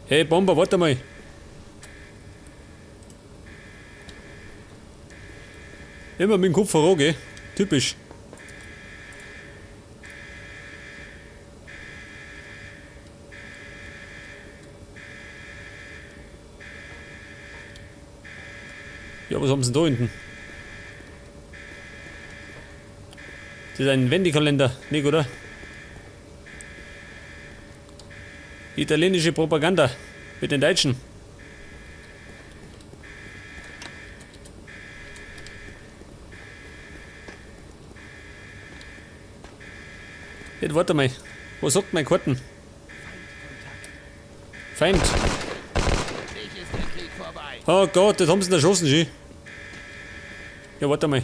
Hey Bomber, warte mal. Immer mit dem Kopf voran, gell? Typisch. Ja, was haben sie denn da hinten? Das ist ein Wendekalender, nicht, oder? Italienische Propaganda mit den Deutschen. Jetzt warte mal. Was sagt mein Karten? Feind. Oh Gott, das haben sie erschossen, schön. Ja, warte mal.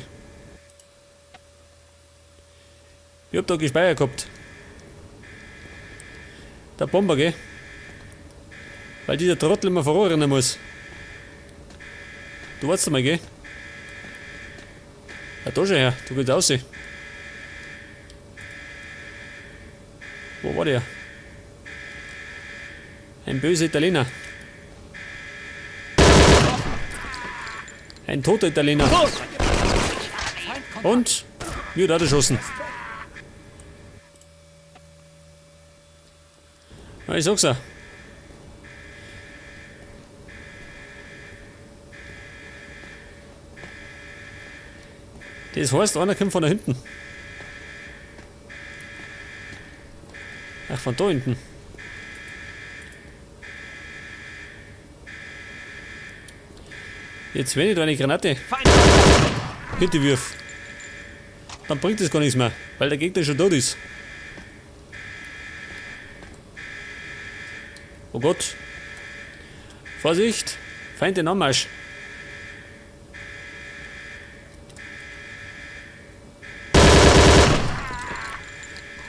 Ich hab da gespeichert gehabt. Der Bomber, gell? Weil dieser Trottel immer voranrennen muss. Du wartest mal, gell? Ja, da schon her, du gehst raus. Wo war der? Ein böser Italiener. Ein toter Italiener. Und? Mir hat erschossen. Ja, ich sag's ja. Das heißt, einer kommt von da hinten. Ach, von da hinten. Jetzt, wenn ich da eine Granate hinter wirf, dann bringt das gar nichts mehr, weil der Gegner schon tot ist. Oh Gott. Vorsicht! Feind in Anmarsch.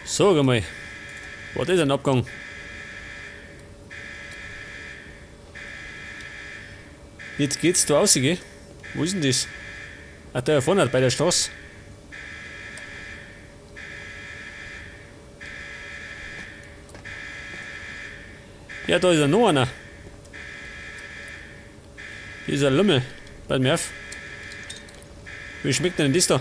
Sag einmal. War das ein Abgang? Jetzt geht's da raus, gell? Wo ist denn das? Ach, da vorne, bei der Straße. Ja, da ist ja noch einer. Hier ist ein Lümmel. Pass mir auf. Wie schmeckt denn das da?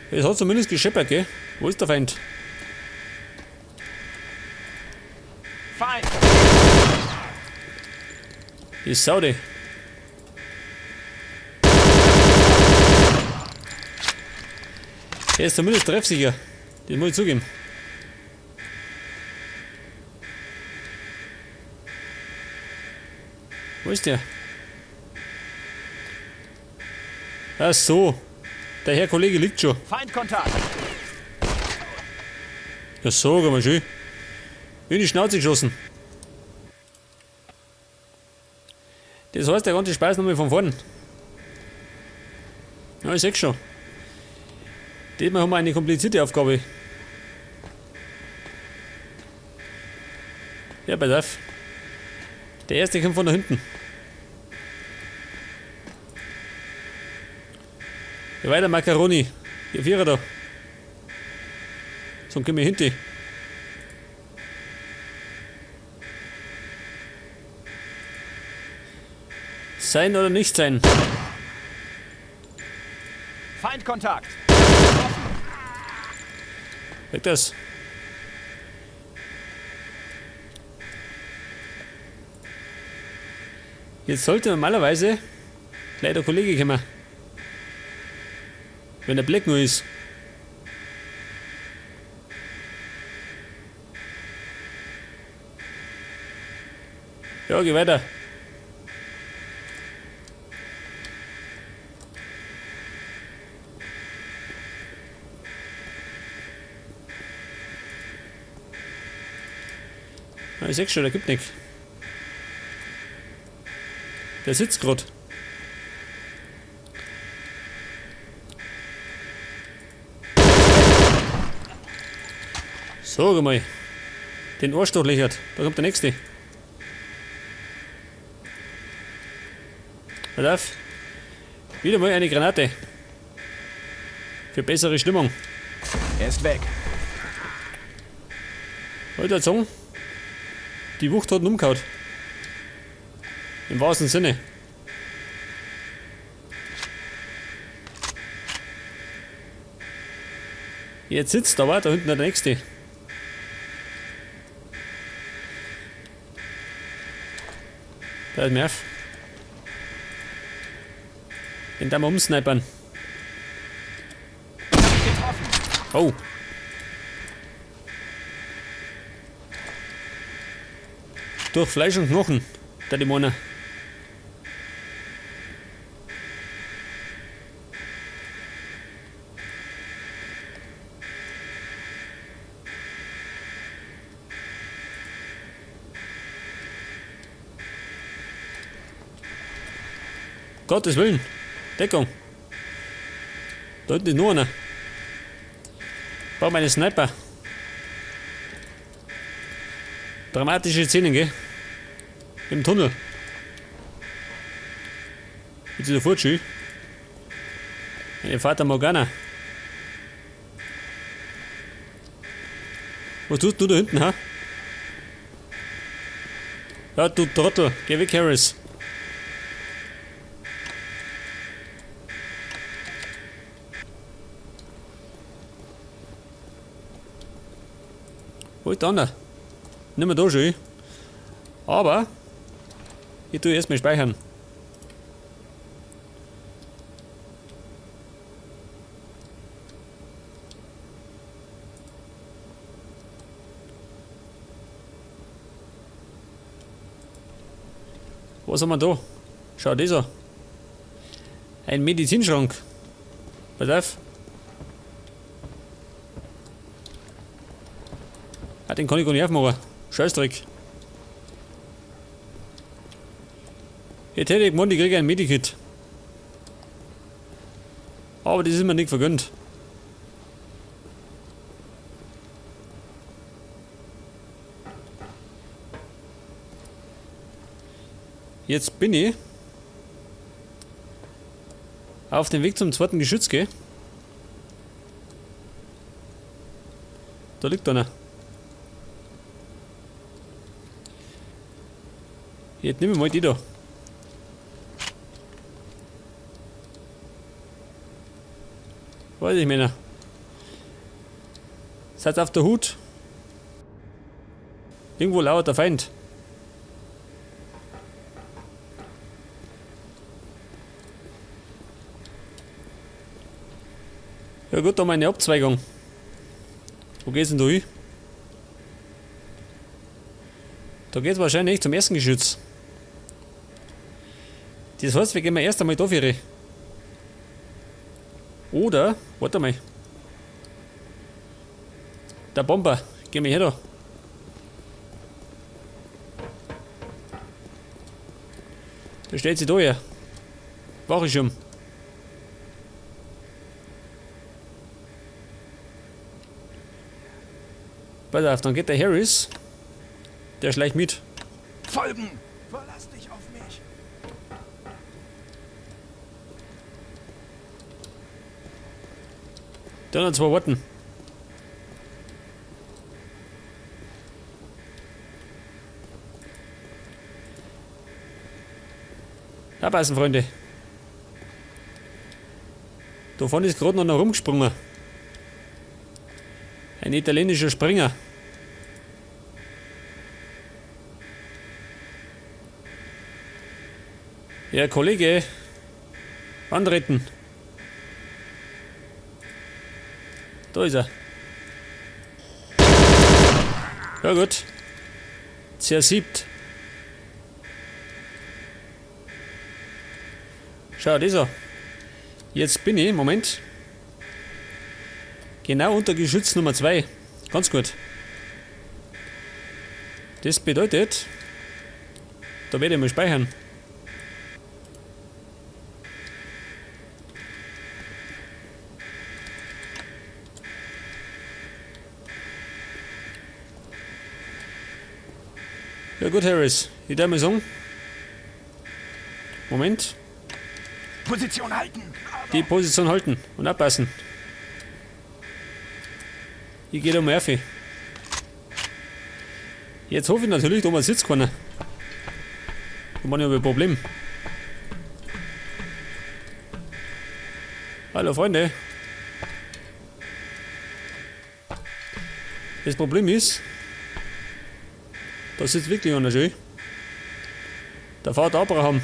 Es hat zumindest gescheppert, gell? Wo ist der Feind? Feind! Die Sau, die. Er ist zumindest treffsicher. Das muss ich zugeben. Wo ist der? Ach so. Der Herr Kollege liegt schon. Feindkontakt. Ja, sag mal schön. In die Schnauze geschossen. Das heißt, der ganze Spaß nochmal von vorn. Ja, ich seh schon. Diesmal haben wir eine komplizierte Aufgabe. Ja, pass auf. Der erste kommt von da hinten. Ja, weiter, Macaroni. Die Vierer da. So, komm ich hinten. Sein oder nicht sein? Feindkontakt. Weg das. Jetzt sollte normalerweise gleich der Kollege kommen. Wenn der Black nur ist. Ja, geh weiter. Ah, ich seh schon, der gibt nichts. Der sitzt grad. Sag mal. Den Arsch durchlöchert. Da kommt der nächste. Pass auf. Wieder mal eine Granate. Für bessere Stimmung. Er ist weg. Wollte ich sagen, die Wucht hat ihn umgehauen. Im wahrsten Sinne. Jetzt sitzt aber da hinten der nächste. Da ist Merv. Den da mal umsnipern. Oh. Durch Fleisch und Knochen, der Dämoner. Gottes Willen. Deckung. Da hinten ist nur einer. Brauch meine Sniper. Dramatische Szenen, gell? Im Tunnel. Jetzt ist er fort, schön. Meine Vater Morgana. Was tust du da hinten, ha? Ja, du Trottel. Geh weg, Harris. Wo ist der andere? Nicht mehr da schon. Aber ich tue erstmal speichern. Was haben wir da? Schau das an. Ein Medizinschrank. Pass auf. Ah, den kann ich gar nicht aufmachen. Scheißdreck. Jetzt hätte ich gemeint, ich kriege ein Medikit. Aber das ist mir nicht vergönnt. Jetzt bin ich auf dem Weg zum zweiten Geschütz, gell? Da liegt einer. Jetzt nehmen wir mal die da. Weiß ich, Männer. Seid auf der Hut. Irgendwo lauert der Feind. Ja gut, da meine Abzweigung. Wo geht's denn da hin? Da geht's wahrscheinlich zum ersten Geschütz. Das heißt, wir gehen mal erst einmal da für. Oder, warte mal. Der Bomber, geh mal her da. Da stellt sie da her. Wach ich um. Pass auf, dann geht der Harris. Der schleicht mit. Folgen! Verlass dich auf mich! Dann noch 2 Worten. Aufpassen, Freunde. Da vorne ist gerade noch einer rumgesprungen. Ein italienischer Springer. Ja, Kollege. Antreten. Da ist er. Ja gut. Zersiebt. Schau, das an. Jetzt bin ich, Moment. Genau unter Geschütz Nummer 2. Ganz gut. Das bedeutet, da werde ich mal speichern. Ja gut, Harris, ich darf mal sagen. Moment. Position halten. Die Position halten und abpassen. Ich gehe da mal auf. Jetzt hoffe ich natürlich, da mal sitzt keiner. Da habe ich aber ein Problem. Hallo Freunde. Das Problem ist, da sitzt wirklich einer schön. Der Vater Abraham.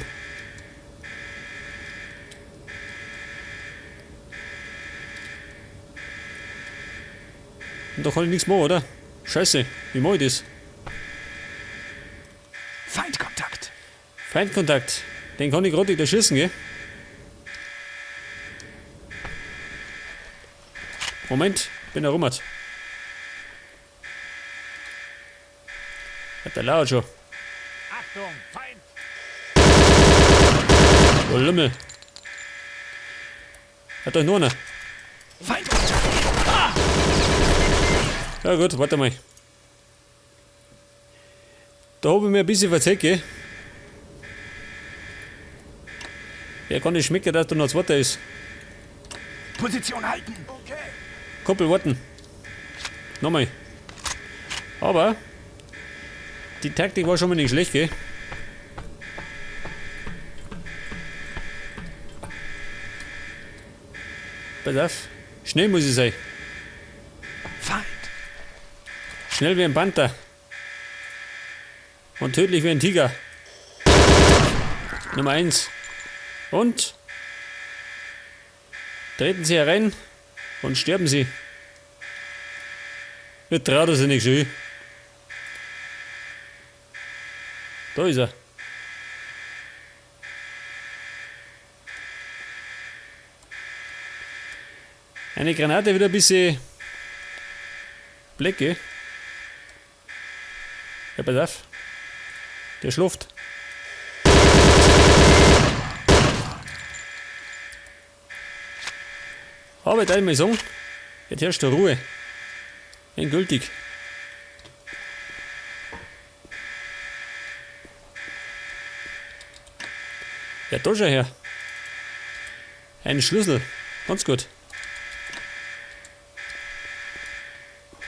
Und da kann ich nichts machen, oder? Scheiße, wie mache ich das? Feindkontakt. Feindkontakt. Den kann ich gerade nicht erschießen, gell? Moment, bin herummert. Hat der lauert schon. Achtung, Feind! Oh, Lümmel. Hat doch nur einer. Feindkontakt. Ja gut, warte mal. Da habe ich mir ein bisschen verzählt, gell? Wer kann nicht schmecken, dass da noch ein zweiter ist? Position halten. Okay. Kumpel, warten. Nochmal. Aber die Taktik war schon mal nicht schlecht, gell? Pass auf. Schnell muss ich sein. Feind. Schnell wie ein Panther. Und tödlich wie ein Tiger. Nummer 1. Und treten Sie herein und sterben Sie. Wir trauen sich nicht schön. Da ist er. Eine Granate wieder ein bisschen Blecke. Ja, pass auf. Der schläft. Aber ich mal sagen, jetzt herrscht Ruhe. Endgültig. Ja, da schau her. Ein Schlüssel. Ganz gut.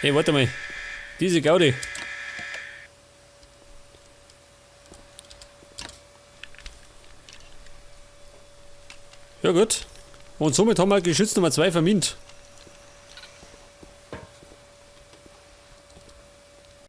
Hey, warte mal. Diese Gaudi. Ja gut. Und somit haben wir Geschütz Nummer 2 vermint.